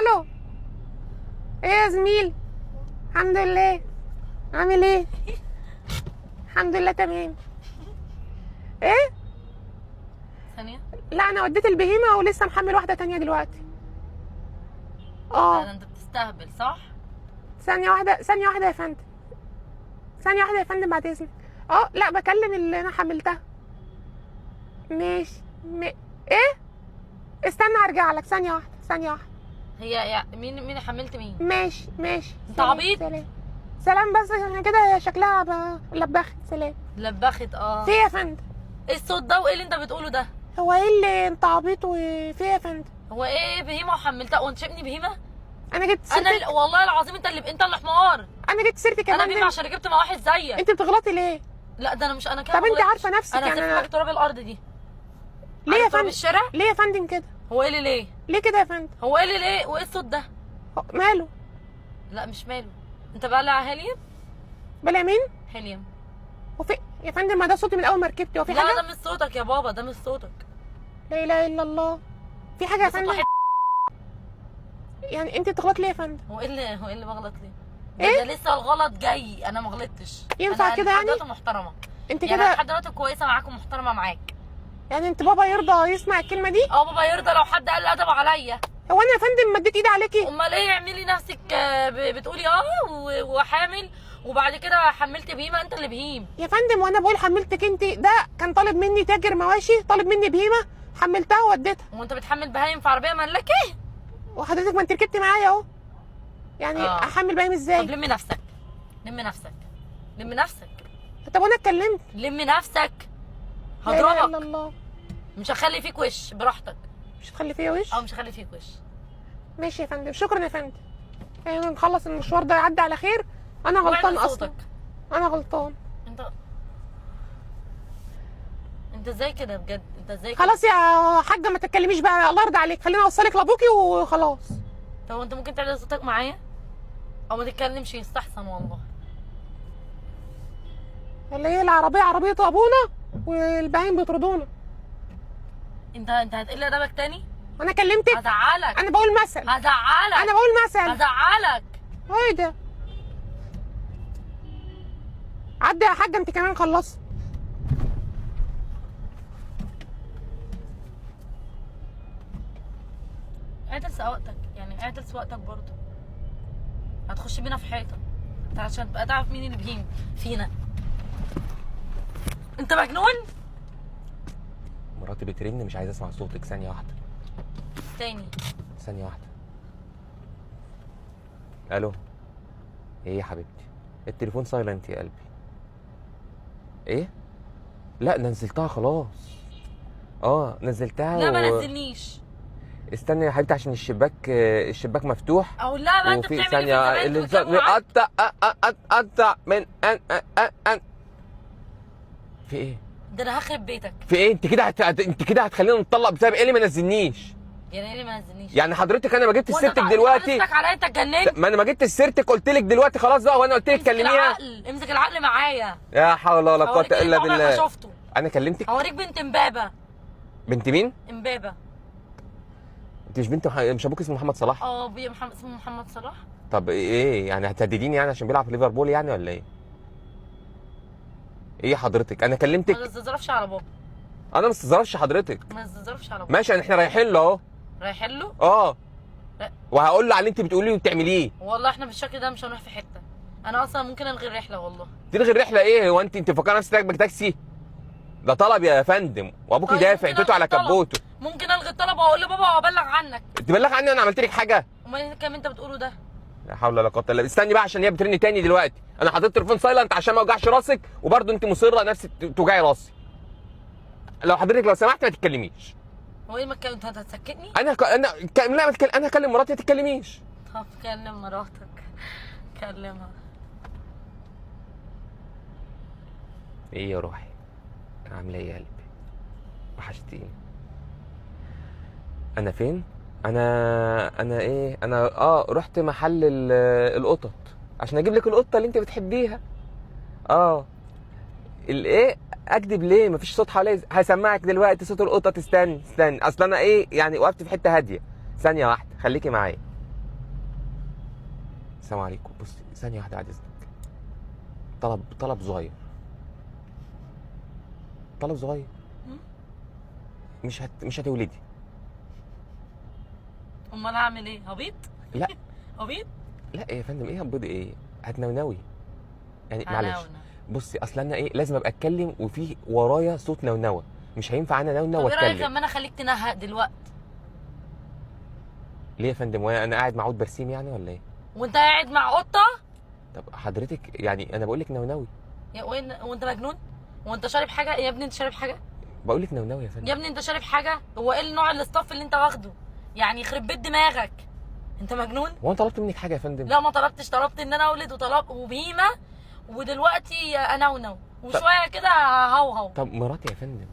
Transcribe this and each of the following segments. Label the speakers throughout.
Speaker 1: الو، ايه يا زميل؟ الحمد لله، عامل ايه؟ الحمد لله تمام. ايه؟
Speaker 2: ثانية.
Speaker 1: لا انا وديت البهيمة ولسه محمل واحدة تانية دلوقتي.
Speaker 2: لا
Speaker 1: اه
Speaker 2: ده انت بتستهبل صح؟
Speaker 1: ثانية واحدة، ثانية واحدة يا فندم، ثانية واحدة يا فندم بعد اذنك. اه لا بكلم اللي انا حملتها. ماشي ايه؟ استنى هرجع لك، ثانية واحدة، ثانية واحدة.
Speaker 2: هي يا مين حملت مين؟
Speaker 1: ماشي ماشي.
Speaker 2: انت
Speaker 1: سلام،
Speaker 2: عبيط؟
Speaker 1: سلام سلام، بس عشان كده شكلها لبخت. سلام.
Speaker 2: لبخت. اه
Speaker 1: في ايه يا فندم؟
Speaker 2: ايه الصوت ده وايه اللي انت بتقوله ده؟
Speaker 1: هو ايه اللي انت عبيط وفي ايه يا فندم؟
Speaker 2: هو ايه بهيمة وحملتها وانت شايفني بهيمة؟
Speaker 1: انا جبت سيرتك.
Speaker 2: انا والله العظيم انت اللي حمار.
Speaker 1: انا جبت سيرتك يا
Speaker 2: انا
Speaker 1: فندم.
Speaker 2: بهيمة عشان ركبت مع واحد زيك.
Speaker 1: انت بتغلطي ليه؟
Speaker 2: لا ده انا مش انا كده.
Speaker 1: طب انت عارفه نفسك
Speaker 2: انا
Speaker 1: يعني.
Speaker 2: هسفك تراب الارض دي.
Speaker 1: ليه يا
Speaker 2: عارف تراب
Speaker 1: فندم؟
Speaker 2: الشارع؟
Speaker 1: ليه يا فندم كده؟
Speaker 2: هو ايه اللي ليه؟
Speaker 1: ليه كده يا فندم؟
Speaker 2: هو ايه اللي ليه؟ وايه الصوت ده؟
Speaker 1: ماله؟
Speaker 2: لا مش ماله. انت بقى هيليوم؟
Speaker 1: بلا مين؟
Speaker 2: هيليوم.
Speaker 1: وفي يا فندم ما ده صوتي من اول ما ركبت. هو في
Speaker 2: لا
Speaker 1: حاجة؟
Speaker 2: ده مش صوتك يا بابا، ده مش صوتك.
Speaker 1: لا اله الا الله. في حاجة يا
Speaker 2: ده صوت
Speaker 1: فندم؟
Speaker 2: واحد.
Speaker 1: يعني انت بتغلطي ليه يا فندم؟
Speaker 2: هو ايه اللي بغلط ليه؟
Speaker 1: ايه؟
Speaker 2: ده لسه الغلط جاي، انا ما غلطتش.
Speaker 1: ينفع
Speaker 2: أنا
Speaker 1: كده
Speaker 2: لحد
Speaker 1: يعني؟
Speaker 2: دلوقتي محترمه.
Speaker 1: انت
Speaker 2: يعني
Speaker 1: كده
Speaker 2: لحد دلوقتي كويسة معاك ومحترمه معاك.
Speaker 1: يعني انت بابا يرضى يسمع الكلمة دي؟
Speaker 2: اه بابا يرضى لو حد قال ادبه عليا.
Speaker 1: هو انا يا فندم مديت ايدي عليكي؟
Speaker 2: امال ايه؟ اعملي نفسك بتقولي اه وحامل وبعد كده حملت بهيمة. انت اللي بهيم
Speaker 1: يا فندم. وانا بقول حملتك انت؟ ده كان طالب مني تاجر مواشي، طالب مني بهيمة، حملتها ووديتها.
Speaker 2: وانت بتحمل بهايم في عربية ملاكي؟
Speaker 1: وحضرتك ما انت ركبتي معايا اهو. يعني احمل بهيم ازاي؟
Speaker 2: طب لمي نفسك، لمي نفسك، لمي نفسك.
Speaker 1: طب وانا اتكلمت؟
Speaker 2: لمي نفسك.
Speaker 1: لا اله الا
Speaker 2: هضربك.
Speaker 1: الله.
Speaker 2: مش هخلي فيك وش براحتك.
Speaker 1: مش هتخلي فيا وش؟
Speaker 2: اه مش هخلي فيك وش.
Speaker 1: ماشي يا فندم، شكرا يا فندم. يعني نخلص المشوار ده يعدي على خير. انا غلطان
Speaker 2: وعدل
Speaker 1: اصلا.
Speaker 2: صوتك.
Speaker 1: انا غلطان.
Speaker 2: انت ازاي كده بجد؟ انت ازاي كده؟
Speaker 1: خلاص يا حاجة ما تتكلميش بقى، الله يرضى عليك، خليني اوصلك لابوكي وخلاص.
Speaker 2: طب انت ممكن تعدل صوتك معايا او ما تتكلمش يستحسن والله.
Speaker 1: ولا ايه؟ العربية عربية ابونا والبهايم بيطردونا.
Speaker 2: انت هتقل ادبك تاني؟
Speaker 1: انا كلمتك؟
Speaker 2: هزعلك.
Speaker 1: انا بقول مثل.
Speaker 2: هزعلك.
Speaker 1: انا بقول مثل.
Speaker 2: هزعلك.
Speaker 1: ايه ده؟ عدي يا حاجة انت كمان خلصي.
Speaker 2: اعدل سواقتك، يعني اعدل سواقتك برضه. هتخش بينا في حيطة انت عشان تبقى تعرف مين اللي بهيم فينا. انت مجنون؟
Speaker 3: مراتي بترن، مش عايز اسمع صوتك. ثانية واحدة.
Speaker 2: تاني.
Speaker 3: ثانية واحدة. الو. ايه يا حبيبتي؟ التليفون silent يا قلبي. ايه؟ لا نزلتها خلاص. اه نزلتها.
Speaker 2: لا ما نزلنيش.
Speaker 3: استني يا حبيبتي عشان الشباك مفتوح.
Speaker 2: او لا ما انت
Speaker 3: وفي
Speaker 2: بتعمل
Speaker 3: ثانية
Speaker 2: ايه في
Speaker 3: اللي
Speaker 2: الزمان؟
Speaker 3: قطع قطع من ان ان ان في ايه؟
Speaker 2: ده انا هخرب بيتك.
Speaker 3: في ايه؟ انت كده انت كده هتخلينا نتطلق بسبب ايه اللي ما نزلنيش؟
Speaker 2: يعني ايه اللي ما نزلنيش؟
Speaker 3: يعني حضرتك انا ما جبتش سيرتك دلوقتي.
Speaker 2: حضرتك عليا انت اتجننت.
Speaker 3: ما انا ما جبتش سيرتك، قلت لك دلوقتي خلاص بقى، وانا قلت لك كلميها.
Speaker 2: العقل، امسك العقل معايا.
Speaker 3: لا حول ولا قوة الا بالله.
Speaker 2: شفته.
Speaker 3: انا كلمتك؟
Speaker 2: هوريك بنت امبابه.
Speaker 3: بنت مين؟
Speaker 2: امبابه.
Speaker 3: انت مش بنت مش ابوك اسمه محمد صلاح؟
Speaker 2: اه ابويا محمد اسمه محمد صلاح.
Speaker 3: طب ايه يعني هتهدديني يعني عشان بيلعب في ليفربول يعني ولا ايه؟ ايه حضرتك؟ انا كلمتك.
Speaker 2: ما تستظرفش على بابا.
Speaker 3: انا ما استظرفش حضرتك.
Speaker 2: ما تستظرفش على بابا.
Speaker 3: ماشي احنا رايحين له اهو.
Speaker 2: رايحين له؟
Speaker 3: اه. وهقول له على اللي انت بتقوليه وبتعمليه.
Speaker 2: والله احنا بالشكل ده مش هنروح في حتة. انا اصلا ممكن الغي الرحلة والله.
Speaker 3: تلغي الرحلة ايه؟ هو انت فاكره نفسك راكبه تاكسي؟ ده طلب يا فندم، وابوك
Speaker 2: طيب
Speaker 3: يدافع اديته على كبوته.
Speaker 2: ممكن الغي الطلب واقول لبابا وابلغ عنك.
Speaker 3: تبلغ عني؟ انا عملت لك حاجة؟
Speaker 2: امال ايه الكلام انت بتقوله ده؟
Speaker 3: لا حول ولا قوة الا بالله. استني بقى عشان هي بترن تاني دلوقتي. انا حطيت تليفون silent عشان ما اوجعش راسك، وبرده انت مصرة نفسك توجعي راسي. لو حضرتك لو سمحت ما تتكلميش.
Speaker 2: هو ايه ما تتكلم؟ انت هتسكتني؟
Speaker 3: انا ك... انا ك... لا ما تتكلم. انا هكلم مراتي، ما تتكلميش.
Speaker 2: طب كلم مراتك، كلمها.
Speaker 3: ايه يا روحي؟ عامله ايه يا قلبي؟ وحشتيني. انا فين؟ انا ايه؟ انا رحت محل القطط عشان اجيب لك القطة اللي انت بتحبيها. الايه؟ اكدب ليه؟ مفيش صوت حواليا. هسمعك دلوقتي صوت القطط. استني استني، اصل انا ايه يعني وقفت في حتة هادية. ثانية واحدة خليكي معايا. السلام عليكم. بصي ثانية واحدة بعد اذنك، طلب صغير، طلب صغير. مش هتولدي.
Speaker 2: امال اعمل ايه؟ هبيط؟
Speaker 3: لا.
Speaker 2: هبيط؟
Speaker 3: لا يا فندم، ايه هتبيضي ايه؟ هتنونوي يعني. معلش بصي، اصل انا ايه لازم ابقى اتكلم وفي ورايا صوت نونوه، مش هينفع انا نونو
Speaker 2: طب ايه رايك
Speaker 3: واتكلم.
Speaker 2: لما انا اخليك تنهق دلوقتي؟
Speaker 3: ليه يا فندم؟ وانا قاعد مع عود برسيم يعني ولا ايه؟
Speaker 2: وانت قاعد مع قطة؟
Speaker 3: طب حضرتك يعني انا بقول لك نونوي.
Speaker 2: يا وين وانت مجنون؟ وانت شارب حاجة يا ابني؟ انت شارب حاجة؟
Speaker 3: بقول لك نونوي يا فندم.
Speaker 2: يا ابني انت شارب حاجة؟ هو ايه النوع ال stuff اللي انت واخده؟ يعني يخرب بيت دماغك، انت مجنون؟
Speaker 3: هو انا طلبت منك حاجة يا فندم؟
Speaker 2: لا ما طلبتش، طلبت ان انا اولد وطلب وبهيمه، ودلوقتي انونو وشوية كده هوهو.
Speaker 3: طب مراتي يا فندم.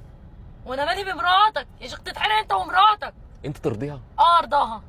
Speaker 2: وانا مالي بمراتك يا شيخ؟ تتحرق انت ومراتك.
Speaker 3: انت ترضيها؟
Speaker 2: اه ارضاها.